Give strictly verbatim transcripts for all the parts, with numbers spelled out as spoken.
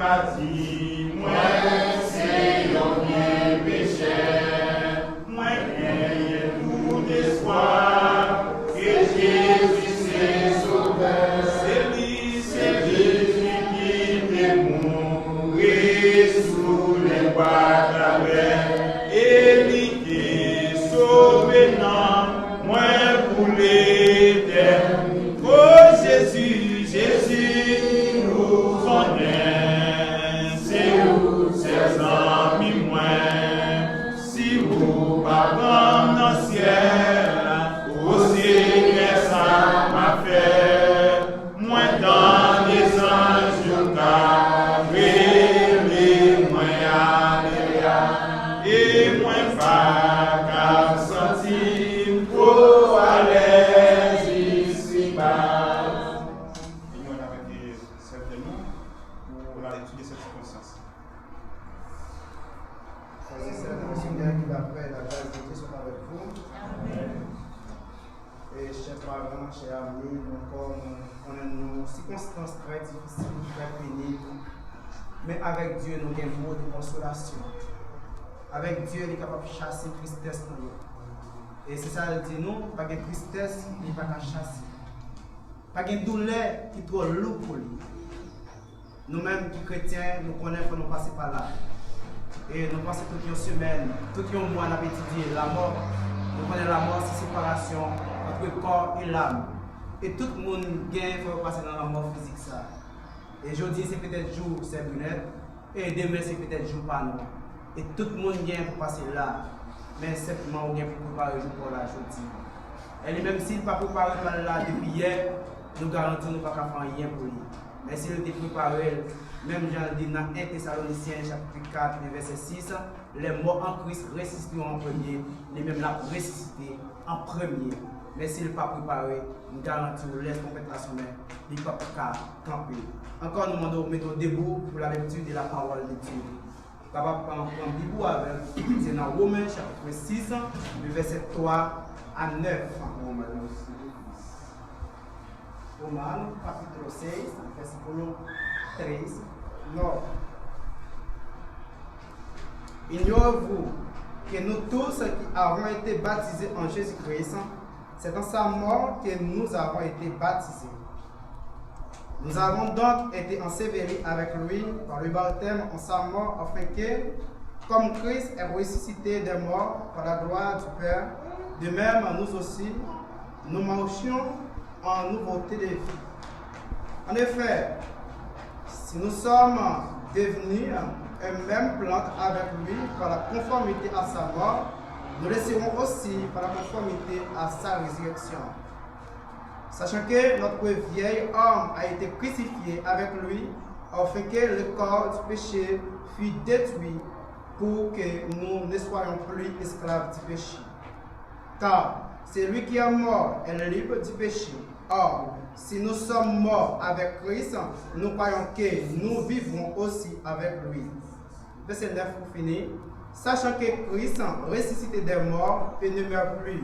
Di, mwen se yon vye pechè, mwen genyen tout espwa ke Jezi se Sovè. Se li, se Jezi ki te mouri sou lè bwa Kalvè, e li te sove nanm mwen pou letènite. O Jezi, Jezi, nou konnen se ou sèl zanmi mwen. Si ou pa pran m nan syèl la, o Senyè, sa m ap fè? Mwen tande zanj yo k ap rele mwen, alelouya, e mwen pa ka santi m twò alèz isiba. Inyon avèk, eh, sèvitè nou pou la lecture de cette circonstance. Frères et sœurs dans le Seigneur, que la paix et la grâce de Dieu soient avec vous. Amen. E chè paran, chè ami, nou ankò, nou konnen nou sikonstans trè difisil, trè penib. Men avèk Dye, nou gen mo de konsolasyon. Avèk Dye, li kapab chase tristès nan nou. E se sa l di nou, pa gen tristès li pa ka chase. Pa gen doulè ki twò lou pou li. Nou menm ki kretyen, nou konnen fò nou pase pa la. E nou pase tout yon semèn, tout yon mwa n ap etidye lanmò. Nou konnen lanmò se separasyon ant kò e lam. E tout moun gen fò yo pase nan lanmò fizik sa. E jodi se petèt jou sè Brunette, e demen se petèt jou pa nou. E tout moun gen pou pase la. Men senpman ou gen pou prepare jou pa w la jodi. E li menm si l pa prepare pa l la depi yè, nou garanti w nou pa ka fè anyen pou li. Men si l te prepare l, menm jan l di nan en Tesalonisyen chapit kat, vèsè sis, les morts en Christ ressusciteront en premier, li menm l ap resisite an premye. Men si l pa prepare, m garanti w, lè twonpèt la sonnen, li p ap ka kanpe. Ankò, nou mande w mete w debou pou la lecture de la parole de Dieu. Kapab pran, pran Bib ou avè l, se nan Women chapit sis, de vèsè twa a nèf. Women, Romanos capítulo seis, versículo tres, no. Ignorez-vous que nous tous qui avons été baptisés en Jésus-Christ, c'est dans sa mort que nous avons été baptisés. Nous avons donc été ensevelis avec lui par le baptême en sa mort, afin que, comme Christ est ressuscité des morts par la gloire du Père, de même nous aussi, nous marchions en nouveauté de vie. En effet, si nous sommes devenus une même plante avec lui par la conformité à sa mort, nous le serons aussi par la conformité à sa résurrection. Sachant que notre vieil homme a été crucifié avec lui, afin que le corps du péché fût détruit, pour que nous ne soyons plus esclaves du péché. Car celui qui est mort est libre du péché. Or, si nous sommes morts avec Christ, nous croyons que nous vivrons aussi avec lui. Vèsè nèf pou fini. Sachant que Christ ressuscité des morts et ne meurt plus,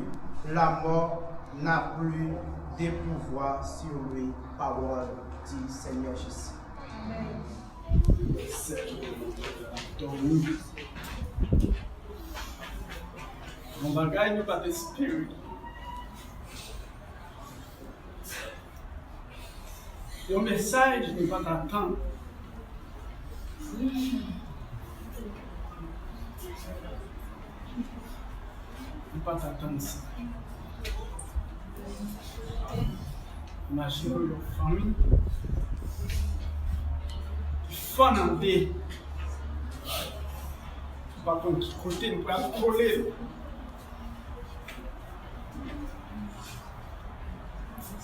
la mort n'a plus de pouvoir sur lui. Parole du Seigneur Jésus. Amen. Yon bagay nou pa t espere. Yon mesaj nou pa t atann. Nou pa t atann sa. Imajine w yon fanmi ki fann an de. Ou pa konn ki kote nou pral kole.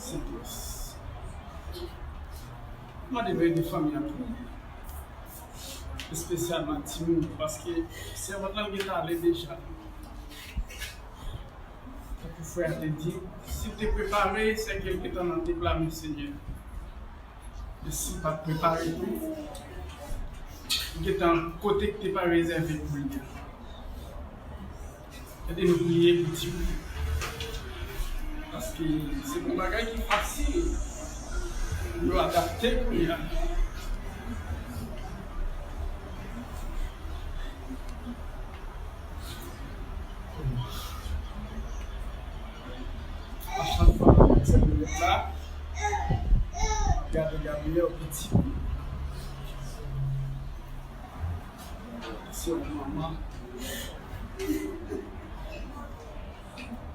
Se tris. Mande nou ede fanmi an priye. Espesyalman timoun yo, paske sèvant lan gentan ale deja. Tankou frè a te di, si l te prepare, se ke l gentan nan deplame Senyè. E si l pa t prepare tou, li gentan kote ki te pa rezève pou li a. Ede nou priye pou timoun. Paske se pa yon bagay ki fasil pou yo adapte kounye a. Priyè piti. Se yon manman.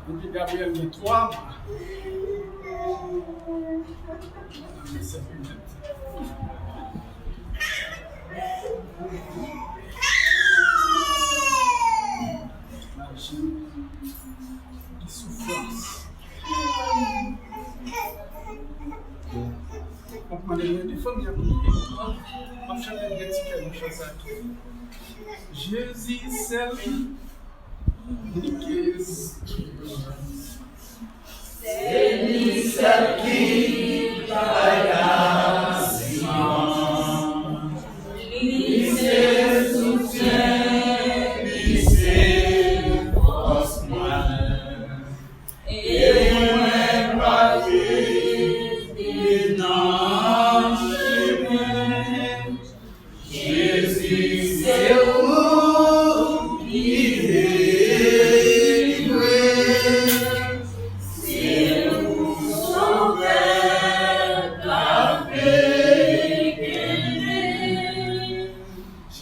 Depi Gabriel gen twa mwa. Nan men sèt minit. Imajine ki soufrans. M ap mande nou ede fanmi an priye. M ap chante yon ti kè nan chan sa tou. Jezi sèl li, li ke. Se li sèl ki bay la siman. Li se soutyen, li se fòs mwen. E mwen pa ret nan chemen. Jezi, se ou ki delivre. Se ou sovè k ap kenbe.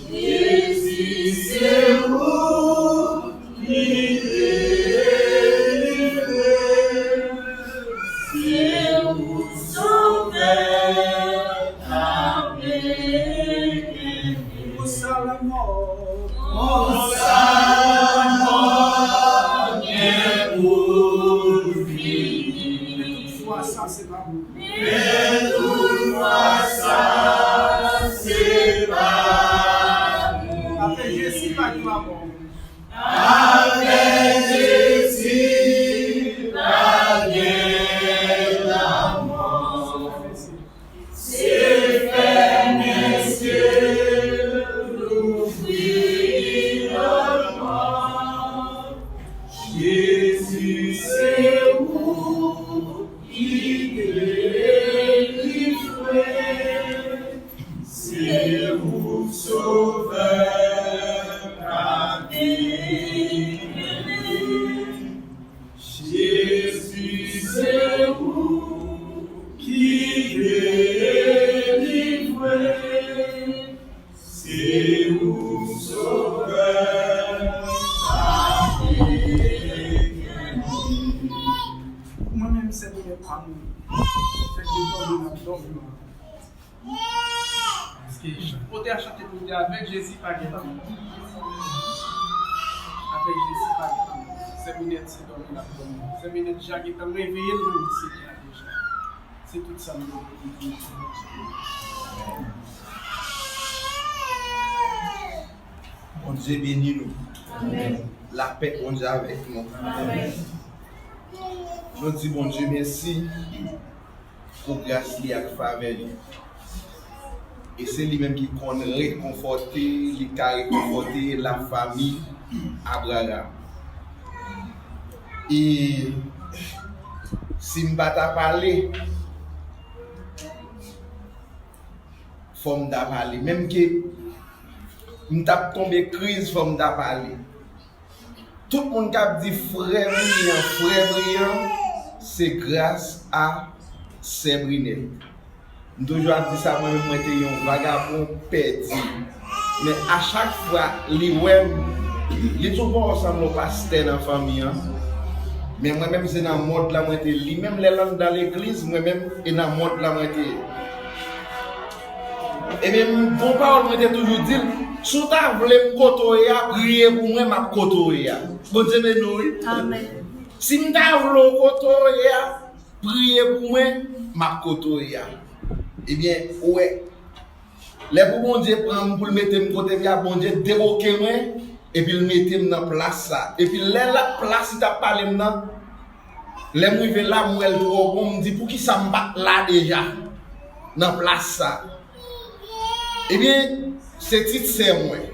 Jezi, se ou ki delivre, se ou sovè k ap kenbe. Konsa lanmò, konsa lanmò gen pou l fini. Men tout fwa sa se pa pou ou. Men tout fwa sa se pa pou ou. Avèk Jezi pa gen lanmò. Avèk Jezi pa gen lanmò. Se fèmen sye, louvri lòt pò. Jezi, se ou ki delivre, se ou sovè k ap kenbe. Jezi, se ou ki delivre, se ou sovè. Mwen menm, se mwen pa mouri. Se ki dòmi m ap dòmi. Paske kote a chante pou di avèk Jezi pa gen lanmò. Avèk Jezi pa gen lanmò. Sè Minèt se dòmi l ap dòmi. Sè Minèt ja gentan reveye l nan men Senyè a deja. Se tout sa m gen pou m di. Bondye beni nou. Amèn. Lapè Bondye avèk nou. Amèn. Nou di Bondye mèsi pou gras li ak favè li. E se li menm ki konn rekonfòte, li ka rekonfòte lafanmi Abraram. E si m pa ta pale, fò m ta pale. Menm ke m t ap tonbe kriz, fò m ta pale. Tout moun k ap di frè Briyan, frè Briyan, se gras a sè Brinèt. M toujou ap di sa, mwen menm mwen te yon vagabon pèdi. Men a chak fwa li wè m, li toujou wè w sanble yon pastè nan fanmi an. Men mwen menm se nan mòd la mwen te ye. Li menm lè l anndan legliz, mwen menm e nan mòd la mwen te ye. Ebyen, m gon pawòl mwen te toujou di l, si w ta vle m kote w ye a, priye pou mwen, m ap kote w ye a. Bondye beni w, wi. Amèn. Si m ta vle w kote w ye a, priye pou mwen, m ap kote w ye a. Ebyen, ou wè, lè pou Bondye pran m, pou l mete m kote m ye a, Bondye debloke mwen, epi l mete m nan plas sa. Epi lè l ap plas li t ap pale m nan, lè m rive la, m wè l twò bon, m di, poukisa m pa t la deja, nan plas sa? Ebyen, se ti sè mwen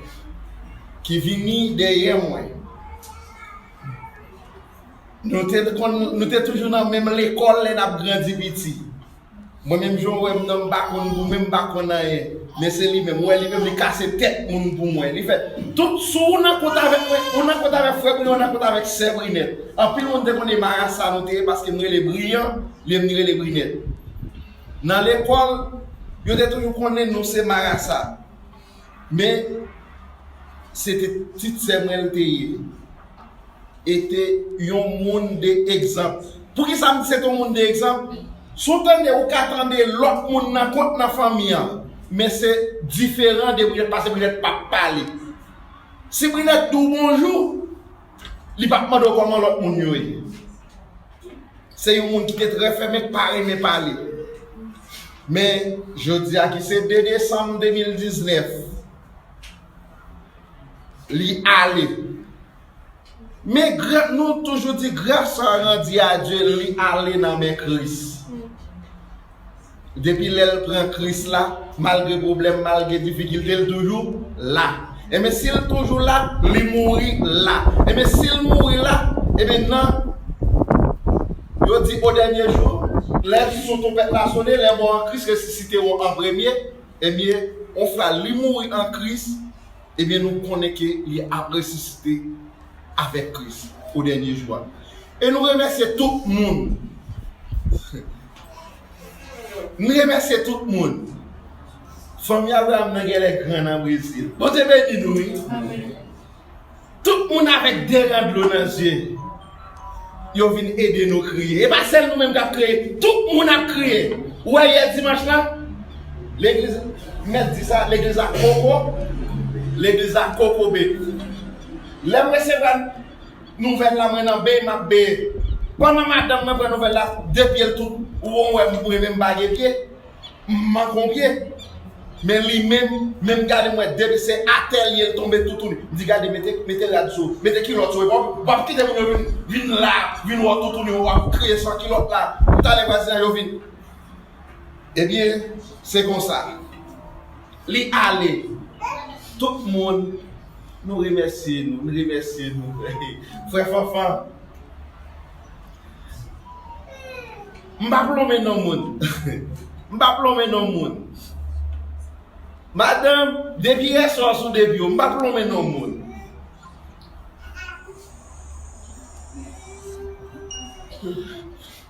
ki vini dèyè mwen. Nou te konn, nou te toujou nan menm lekòl lè n ap grandi piti. Mwen menm jan w wè m nan, m pa konn goumen, m pa konn anyen. Men se li menm, ou wè li menm, li kase tèt moun pou mwen. Li fè tout, si w nan kont avèk mwen, ou nan kont avèk frè Briyan, ou nan kont avèk sè Brinèt. Anpil moun te konnen marasa nou te ye, paske m rele Briyan, li menm li rele Brinèt. Nan lekòl, Yo te toujou konnen nou se marasa. Men, se te tit sè mwen l te ye. E te yon moun de egzanp. Poukisa m di se te yon moun de egzanp? Si w tande, ou ka tande lòt moun nan kot nan fanmi an, men se diferan de Brillant, paske Brillant p ap pale. Si Brillant di w bonjou, li p ap mande w kòman lòt moun yo ye. Se yon moun ki te trè fèmen, ki pa renmen pale. Men, jodi a ki se de desanm de mil diznèf, li ale. Men gra-, nou toujou di, grâce rendue à Dieu, li ale nan men Kris. Depi lè l pran Kris la, malgre pwoblèm, malgre difikilte, l toujou la. Ebyen, si l toujou la, li mouri la. Ebyen, si l mouri la, ebyen, nan, yo di, au dernier jour, lè son twonpèt la sone, les morts en Christ ressusciteront en premier, ebyen, yon fwa li mouri an Kris, ebyen, nou konnen ke li ap resisite avèk Kris o dènye jou a. E nou remèsye tout moun. Nou remèsye tout moun. Fanmi Abraham nan genlè gran nan Brezil. Bondye beni nou, wi. Amèn. Tout moun avèk de ran dlo nan zye. Yo vin ede nou kriye. E pa sèl nou menm k ap kriye. Tout moun ap kriye. Ou wè yè dimanch la, legliz, mèt di sa, legliz la koko, legliz la kokobe. Lè m resevwa nouvèl la, mwen nan beye, m ap beye. Pandan madanm mwen pran nouvèl la, de pye l tout, ou wè m, mwen menm m pa gen pye. M manke yon pye. Men li menm, menm gade m wè depi se atè l ye, l tonbe toutouni. M di, "Gade, mete, mete rad sou, mete kilòt sou, epi w ap, w ap kite moun yo vin, vin la, vin wè w toutouni, w ap kriye san kilòt la. Talè vwazen an yo vin." Ebyen, se konsa. Li ale. Tout moun, nou remèsye nou, nou remèsye nou. Frè Fanfan, M p ap lonmen non moun. M p ap lonmen non moun. Madanm, depi yè swa sou depi yo, m p ap lonmen non moun.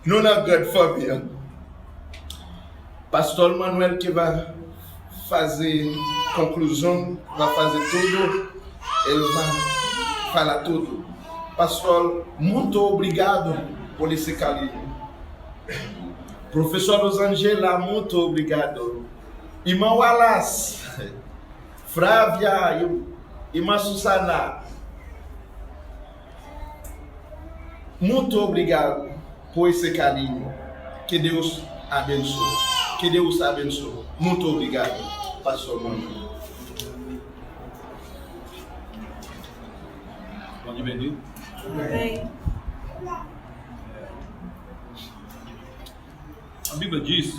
Nou nan grand famille. Pastor Manuel que va fazer conclusão, vai fazer tudo, ele vai falar tudo. Pastor, muito obrigado por esse carinho. Professor Rosângela, muito obrigado. Irmão Wallace, Flávia, irmã Susana, muito obrigado por esse carinho. Que Deus abençoe. Que Deus abençoe. Muito obrigado, Pastor Manuel. Pode beber? Amém. A Bíblia diz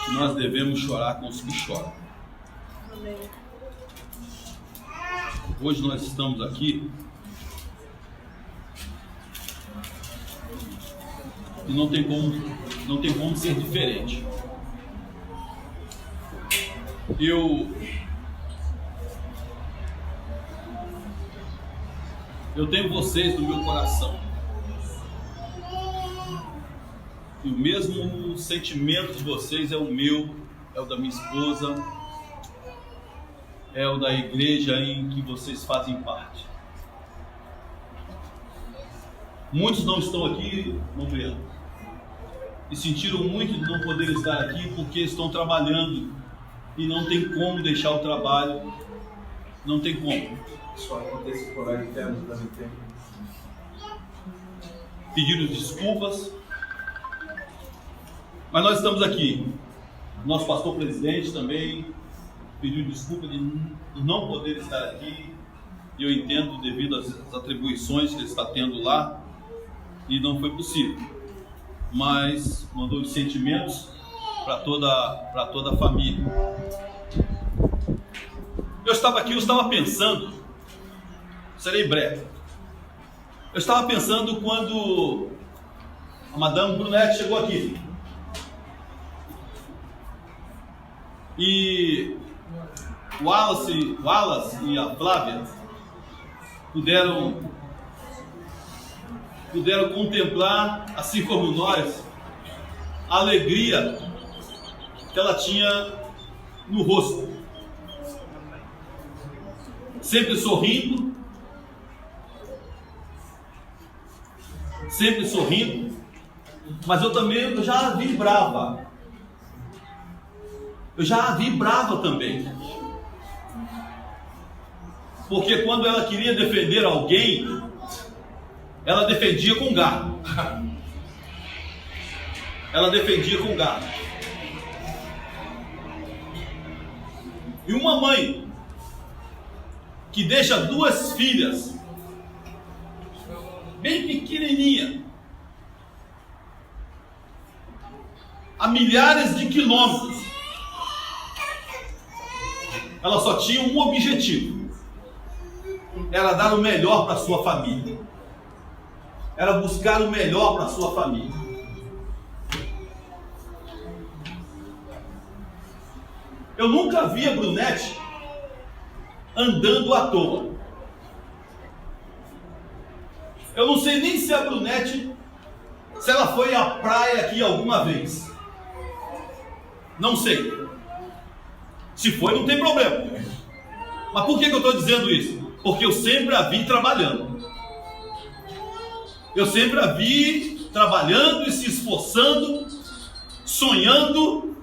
que nós devemos chorar com os que choram. Amém. Hoje nós estamos aqui e não tem como, não tem como ser diferente. Eu, eu tenho vocês no meu coração. E o mesmo sentimento de vocês é o meu, é o da minha esposa, é o da igreja em que vocês fazem parte. Muitos não estão aqui, irmão Breno, e sentiram muito de não poder estar aqui porque estão trabalhando e não tem como deixar o trabalho, não tem como. Isso acontece por aí, temos também tempo. Pedindo desculpas, mas nós estamos aqui. Nosso pastor presidente também pediu desculpa de n-, não poder estar aqui. E eu entendo devido às, às atribuições que ele está tendo lá, e não foi possível. Mas mandou os sentimentos para toda, para toda a família. Eu estava aqui, eu estava pensando, serei breve. Eu estava pensando quando a Madame Brunette chegou aqui. E Wallace, Wallace e a Flávia puderam, puderam contemplar, assim como nós, a alegria ela tinha no rosto. Sempre sorrindo, sempre sorrindo, mas eu também eu já a vi brava. Eu já a vi brava também. Porque quando ela queria defender alguém, ela defendia com garra. Ela defendia com garra. E uma mãe que deixa duas filhas bem pequenininha, a milhares de quilômetros. Ela só tinha um objetivo. Era dar o melhor para sua família. Era buscar o melhor para sua família. Eu nunca vi a Brunete andando à toa. Eu não sei nem se a Brunete, se ela foi à praia aqui alguma vez. Não sei. Se foi, não tem problema. Mas por que que eu estou dizendo isso? Porque eu sempre a vi trabalhando. Eu sempre a vi trabalhando e se esforçando, sonhando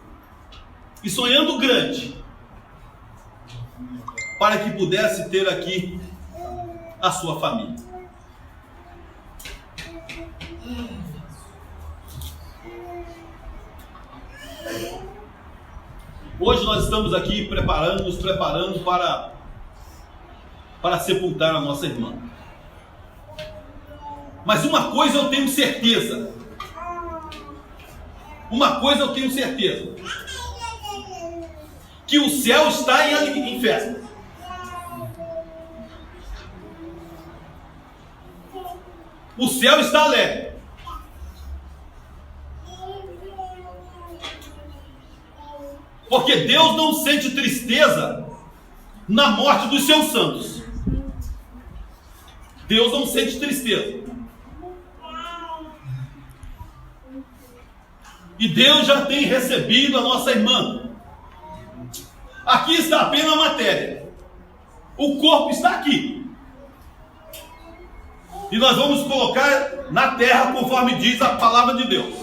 e sonhando grande, para que pudesse ter aqui a sua família. Hoje nós estamos aqui preparando, nos preparando para, para sepultar a nossa irmã. Mas uma coisa eu tenho certeza. Uma coisa eu tenho certeza. Que o céu está em, em festa. O céu está alegre. Porque Deus não sente tristeza na morte dos seus santos. Deus não sente tristeza. E Deus já tem recebido a nossa irmã. Aqui está apenas a matéria. O corpo está aqui. E nós vamos colocar na terra conforme diz a palavra de Deus.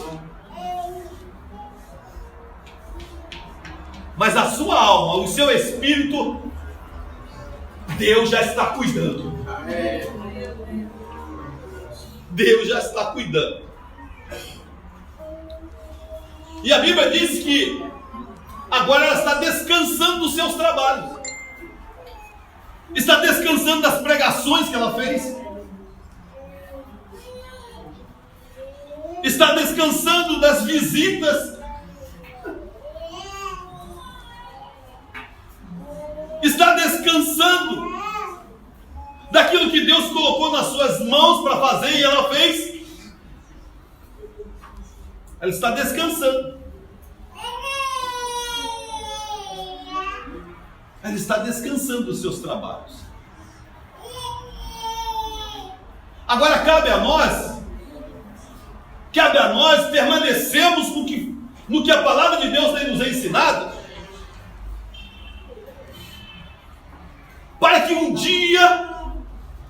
Mas a sua alma, o seu espírito, Deus já está cuidando. Deus já está cuidando. E a Bíblia diz que agora ela está descansando dos seus trabalhos. Está descansando das pregações que ela fez. Está descansando das visitas. Está descansando daquilo que Deus colocou nas suas mãos para fazer e ela fez. Ela está descansando. Ela está descansando dos seus trabalhos. Agora cabe a nós, cabe a nós permanecermos no que, no que a palavra de Deus tem nos ensinado, para que um dia,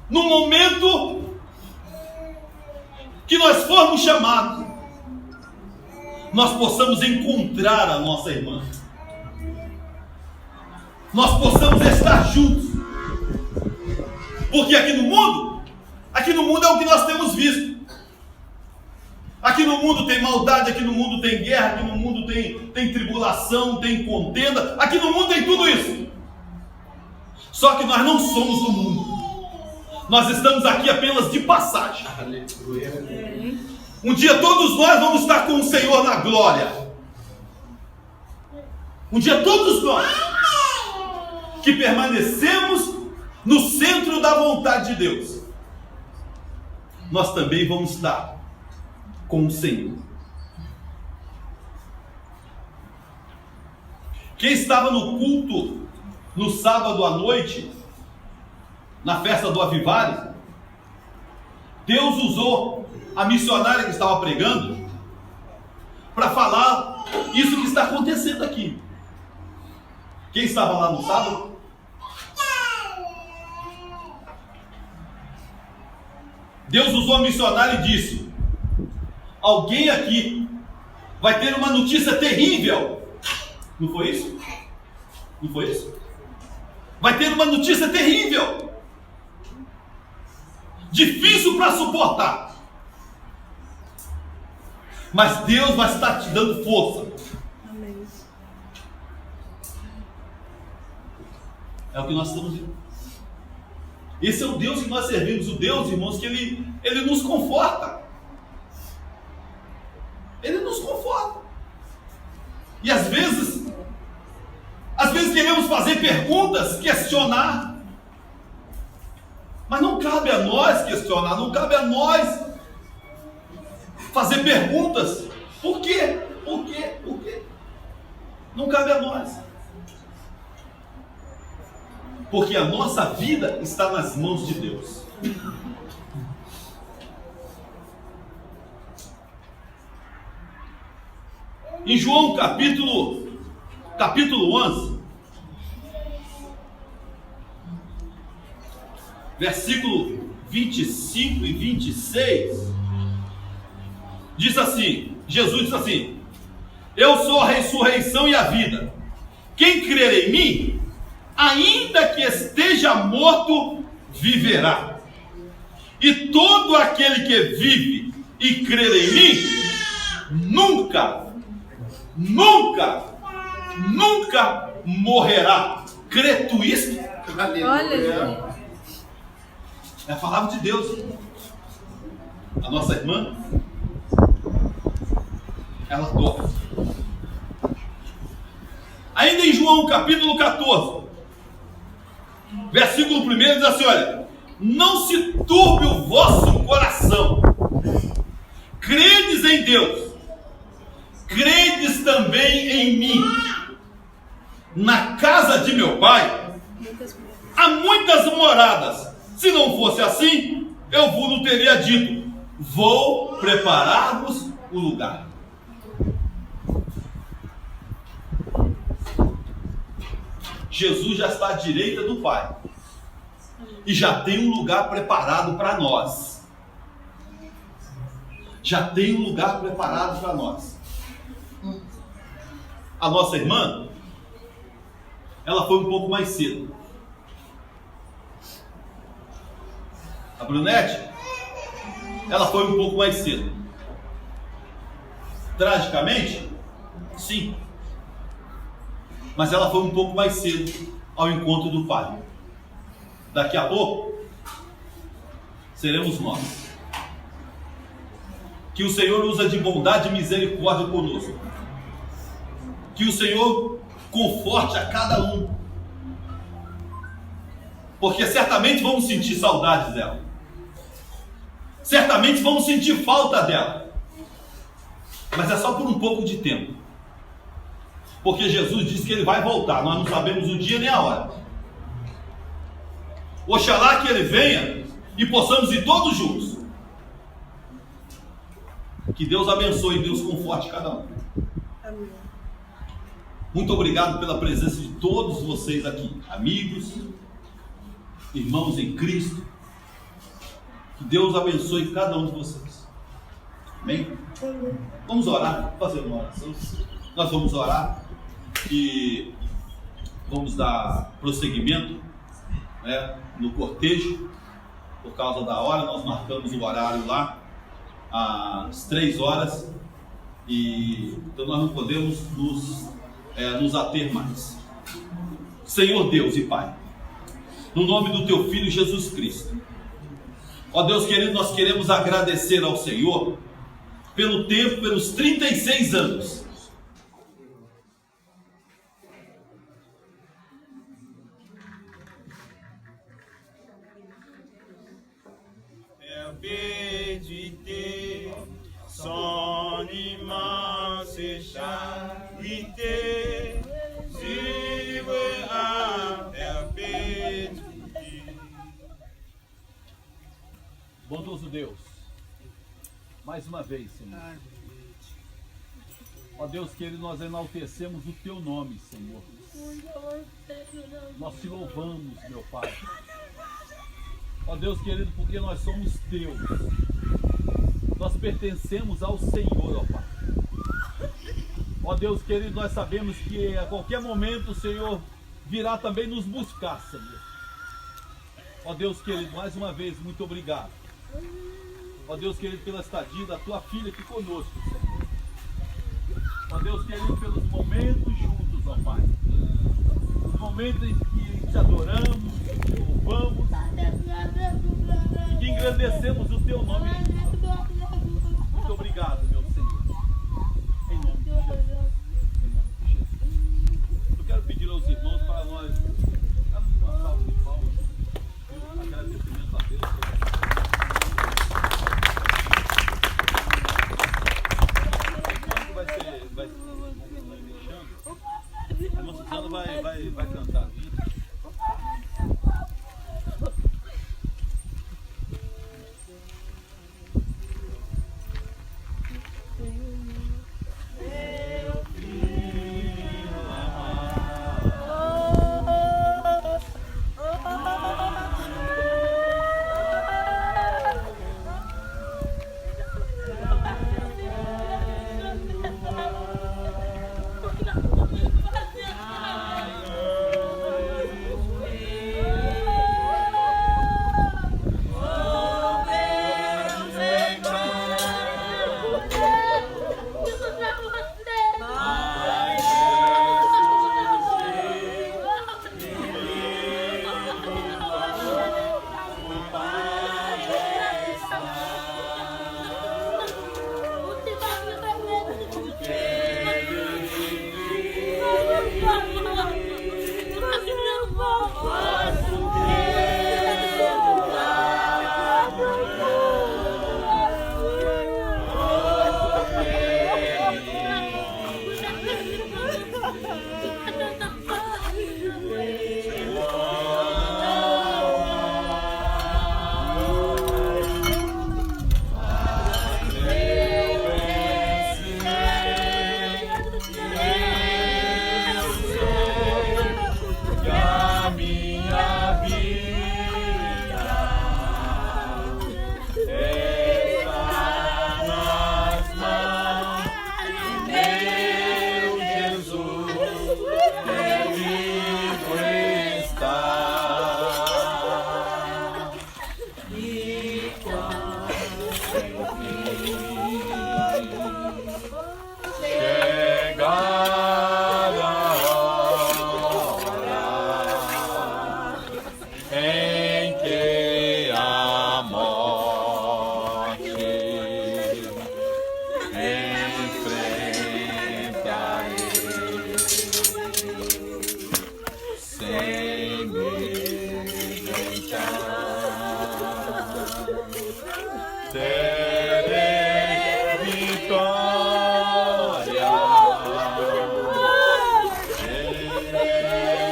no momento que nós formos chamados, nós possamos encontrar a nossa irmã. Nós possamos estar juntos. Porque aqui no mundo, aqui no mundo é o que nós temos visto. Aqui no mundo tem maldade, aqui no mundo tem guerra, aqui no mundo tem, tem tribulação, tem contenda. Aqui no mundo tem tudo isso. Só que nós não somos do mundo. Nós estamos aqui apenas de passagem. Um dia todos nós vamos estar com o Senhor na glória. Um dia todos nós que permanecemos no centro da vontade de Deus, nós também vamos estar com o Senhor. Quem estava no culto no sábado à noite, na festa do Avivale, Deus usou a missionária que estava pregando para falar Isso que está acontecendo aqui. Quem estava lá no sábado? Deus usou um missionário e disse: alguém aqui vai ter uma notícia terrível. Não foi isso? Não foi isso? Vai ter uma notícia terrível. Difícil para suportar. Mas Deus vai estar te dando força. Amém. É o que nós estamos vendo. Esse é o Deus que nós servimos, o Deus, irmãos, que ele, ele nos conforta. Ele nos conforta. E às vezes, às vezes queremos fazer perguntas, questionar. Mas não cabe a nós questionar, não cabe a nós fazer perguntas. Por quê? Por quê? Por quê? Não cabe a nós. Porque a nossa vida está nas mãos de Deus. Em João capítulo, capítulo onze, versículo vinte e cinco e vinte e seis, diz assim, Jesus diz assim: eu sou a ressurreição e a vida. Quem crer em mim, ainda que esteja morto, viverá. E todo aquele que vive e crer em mim, nunca, nunca, nunca morrerá. Crê tu isto? Olha, gente. É a palavra de Deus. A nossa irmã, ela adora. Ainda em João capítulo catorze, versículo primeiro diz assim: olha, não se turbe o vosso coração. Credes em Deus, credes também em mim. Na casa de meu pai há muitas moradas. Se não fosse assim, eu vos teria dito: vou preparar-vos o lugar. Jesus já está à direita do Pai e já tem um lugar preparado para nós. Já tem um lugar preparado para nós. A nossa irmã, ela foi um pouco mais cedo. A Brunete, ela foi um pouco mais cedo. Tragicamente, sim. Mas ela foi um pouco mais cedo ao encontro do Pai. Daqui a pouco, seremos nós. Que o Senhor usa de bondade e misericórdia conosco. Que o Senhor conforte a cada um. Porque certamente vamos sentir saudades dela. Certamente vamos sentir falta dela. Mas é só por um pouco de tempo. Porque Jesus disse que ele vai voltar, nós não sabemos o dia nem a hora. Oxalá que ele venha e possamos ir todos juntos. Que Deus abençoe e Deus conforte cada um. Amém. Muito obrigado pela presença de todos vocês aqui, amigos, irmãos em Cristo. Que Deus abençoe cada um de vocês. Amém? Vamos orar, fazer uma oração. Nós vamos orar e vamos dar prosseguimento, né, no cortejo. Por causa da hora, nós marcamos o horário lá às três horas e então nós não podemos nos, é, nos ater mais. Senhor Deus e Pai, no nome do teu Filho Jesus Cristo, ó Deus querido, nós queremos agradecer ao Senhor pelo tempo, pelos trinta e seis anos. Perpétuité, son immense charité, suivre à perpétuité. Bondoso Deus, mais uma vez, Senhor, Ó Deus querido, nós enaltecemos o teu nome, Senhor. Nós te louvamos, meu Pai. Ó Deus querido, porque nós somos teus. Nós pertencemos ao Senhor, ó Pai. Ó Deus querido, nós sabemos que a qualquer momento o Senhor virá também nos buscar, Senhor. Ó Deus querido, mais uma vez, muito obrigado. Ó Deus querido, pela estadia da tua filha aqui conosco, Senhor. Ó Deus querido, pelos momentos juntos, ó Pai. Os momentos em que te adoramos, te louvamos e que engrandecemos o teu nome. Muito obrigado, meu Senhor. Em nome de Jesus. Em nome de Jesus. Eu quero pedir aos irmãos para nós darmos uma salva de palmas. Agradecimento a Deus. Enquanto vai ser, vai, vai deixando, a irmã Suzana vai, vai, vai cantar ali. Chegada a hora em que a morte enfrenta ele sem medo. Terei vitória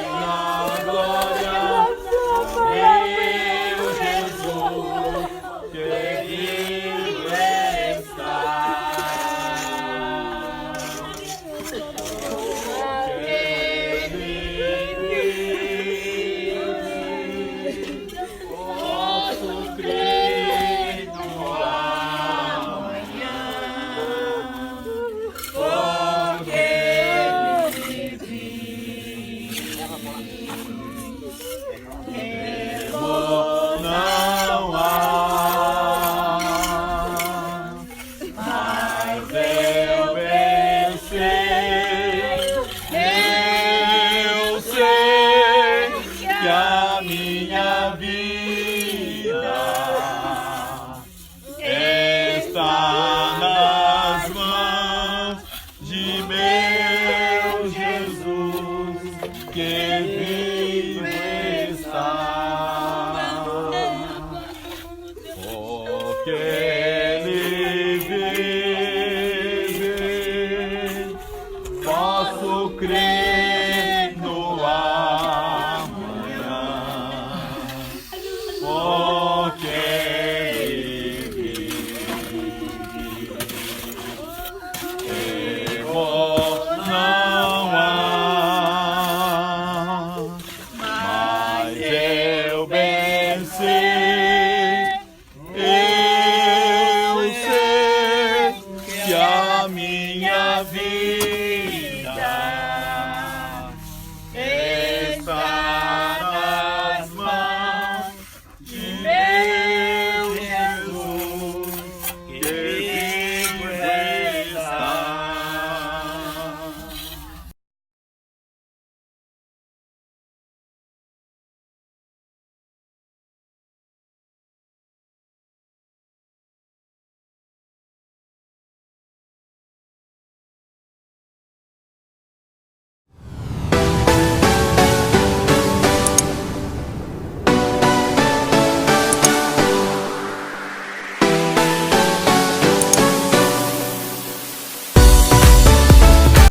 na glória, meu Jesus, que vivo está. Não há, mas eu venci. Eu sei que a minha vida está nas mãos de meu Jesus que vive